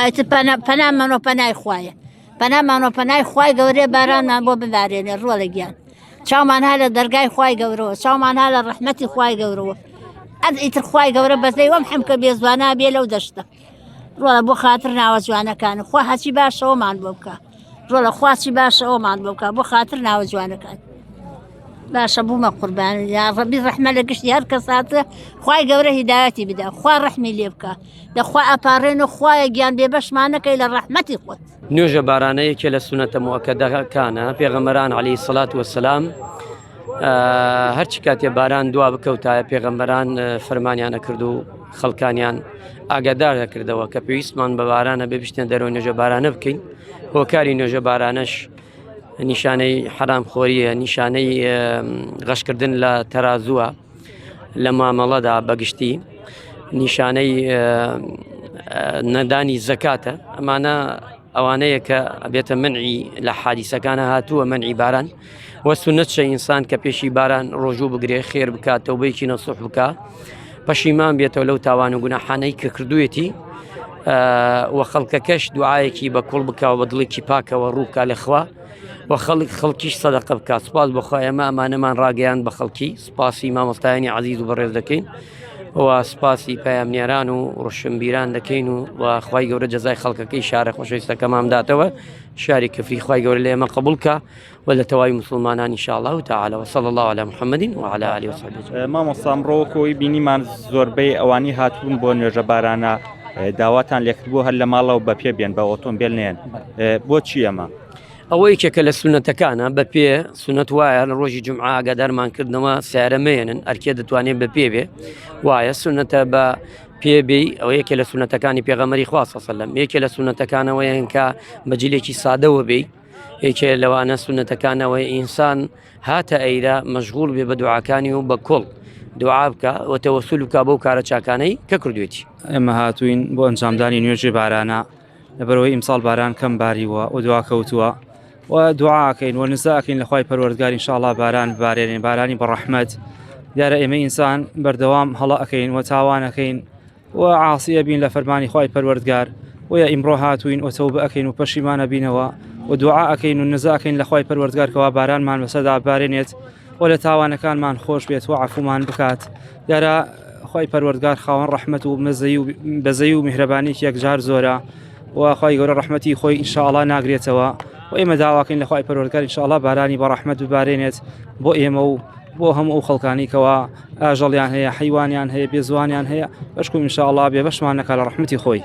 ئیتر پەنا پەنامانەوە پەنای خوایە پەنامانەوە پەنای خوای گەورەیە بارانمان بۆ ببارێنێ ڕۆڵە گیان چاومان ها لە دەرگای خوای گەورەوە چاومان ها لە ڕەحمەتی خوای گەورەوە ئەز ئیتر خوای گەورە بەزەی وەم حەمکە بێزوانا بێ لەو دەشتە ڕۆڵە بۆ خاتر ناوە جوانەکان خوا هەچی باشەوەمان بۆ بکە ڕۆڵە خواچی باشە ئەومان بۆ بکە بۆ خاتر ناوە جوانەکان باشە بوومە قوربان یا ڕەبی ڕەحمە لە گشتی هەر کەس هاتە خوای گەورە هیدایەتی بدا خوا ڕەحمی لێ بکە دەخوا ئەپارێن و خوایە گیان بێبەشمان نەکەی لە ڕەحمەتی خۆت. نوێژە بارانە یەکێ لە سونەتە موئەکەدەکانە پێغەمبەران عەلەیهی سڵات وەسەلام هەرچی کاتێ باران دوا بکەوتایە پێغەمبەران فەرمانیان ئەکرد و خەڵکانیان ئاگادار دەکردەوە کە پێویستمان بە بارانە بێ بشتە دەرەوە نوێژە بارانە بکەین هۆکاری نوێژە بارانەش نیشانەی حەرام خۆریە نیشانەی غەشکردن لە تەرازووە لە مامەڵەدا بەگشتی نیشانەی نەدانی زەکاتە ئەمانە ئەوانەیە کە بێتە منعی لە حادیسەکانە هاتووە منعی باران وە سونەت شە ئینسان کە پێشی باران ڕۆژوو بگرێ خێر بکات تەوبەیەکی نەسوح بکە پەشیمان بێتەوە لەو تاوان و گوناحانەی کە کردوێتی و خەڵکەکەش دوعاەکی بە کوڵ بکەوە بە دڵێکی پاکەوە ڕووکە لەخوا و خەڵک خەڵکیش سەدەقە بکات سوپاس بۆ خوا ئێمە ئەمانەمان ڕاگەیاند بە خەڵکی سوپاسی مامۆستایانی عزیز و بەڕێز دەکەین و سوپاسی پەیامنێران و ڕۆشنبیران دەکەین و و خوای گەورە جەزای خەڵکەکەی شارە خۆشەویستەکەمان داتەوە شاری کفری خوای گەورە لە ئێمە قبول کە و لە تەواوی مسلمانان ان شاء الله تعالی وصلى الله على محمد وعلى آله وصحبه اجمعين. مامۆستا ئەمڕۆ وەکو ئەوەی بینیمان زۆربەی ئەوانی هاتبوون بۆ نوێژە بارانە داواتان لێکردبوو هەر لە ماڵەوە بە پێ بێن بە ئۆتۆمبێل نێن بۆچی ئەمە؟ ئەوە یەکێکە لە سونەتەکانە بە پێ سونەت وایە لە ڕۆژی جمعە ئاگادارمان کردنەوە سیارە مێنن ئەرکێ دەتوانێت بە پێ بێ وایە سونەتە بە پێ بێ ئەوە یەکێ لە سونەتەکانی پێغەمەری خوا سەسەلم یەکێ لە سونەتەکانەوەیان کە بەجلێکی سادەوە بێ یەکێ لەوانە سونەتەکانەوەی ئینسان هاتە ئەیرە مەشغوڵ بێ بە دوعاکانی و بە کوڵ دوعا بکە و تەوەسول بکە بەو کارە چاکانەی کە کردوێتی. ئێمە هاتووین بۆ ئەنجامدانی نوێژی بارانە لەبەرئەوەی ئیمساڵ باران کەم باریوە و دواکەوتووە و دوعاکەین و نزاکەین لە خوای پەروەردگار ان شاء الله باران ببارێنێ بارانی بە ڕەحمەت دیارە ئێمە ئینسان بەردەوام هەڵە ئەکەین و تاوان ئەکەین و عاسی ئەبین لە فەرمانی خوای پەروەردگار وە ئیمڕۆ هاتووین و تەوبە ئەکەین و پەشیمان ئەبینەوە و دوعا ئەکەین و نزا ئەکەین لە خوای پەروەردگار کەوا بارانمان بەسەردا بارێنێت و لە تاوانەکانمان خۆش بێت و عەفومان بکات دیارە خوای پەروەردگار خاوەن ڕەحمەت و مەزەی و بەزەی و میهرەبانیکی یەکجار زۆرە و خوای گەورە ڕەحمەتی خۆی ئینشاءڵا ناگرێتەوە و ئێمە داواکەین لە خوای پەروەردگار ئینشاءڵا بارانی بە ڕەحمەت ببارێنێت بۆ ئێمە و بۆ هەموو ئەو خەڵکانی کەوا ئاژەڵیان هەیە حیوانیان هەیە بێزوانیان هەیە بەشکم ئینشاءڵا بێ بەشمان نەکا لە ڕەحمەتی خۆی.